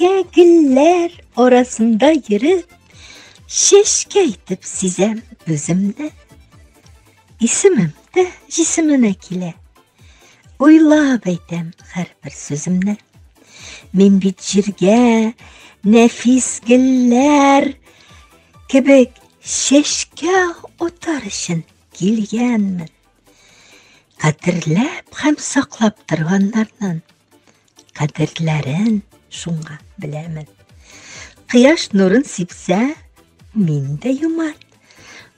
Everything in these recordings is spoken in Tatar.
Нечкә гөлләр арасында йөреп, чәчкә итеп сизәм үземне. Исемем дә җисеменә килә. Уйлап әйтәм һәрбер сүземне. Мин бит җиргә нәфис гөлләр кебек чәчкә атар өчен килгәнмен. Кадерләп һәм саклап торганнарның кадерләрен шуңа беләмен. Кояш нурын сипсә, мин дә юмарт.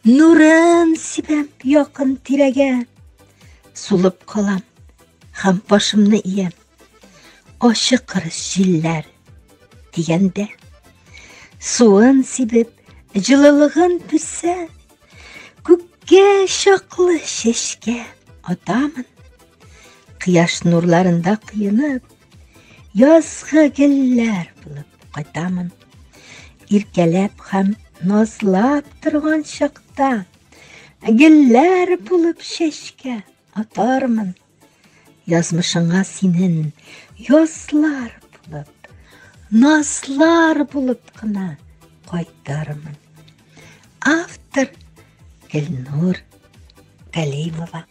Нурын сибәм якын тирәгә. Сулып калам һәм башымны иям. Ачы кырыс җилләр дигәндә. Суын сибеп, җылылыгын бирсә, Күккә чаклы чәчкә атамын. Кояш нурларында коенып, язгы гөлләр булып кайтамын. Иркәләп һәм назлап торган чакта, гөлләр булып чәчкә атармын. Язмышыңа синен язлар булып, назлар булып кына кайтармын. Автор Гөлнур Галимова.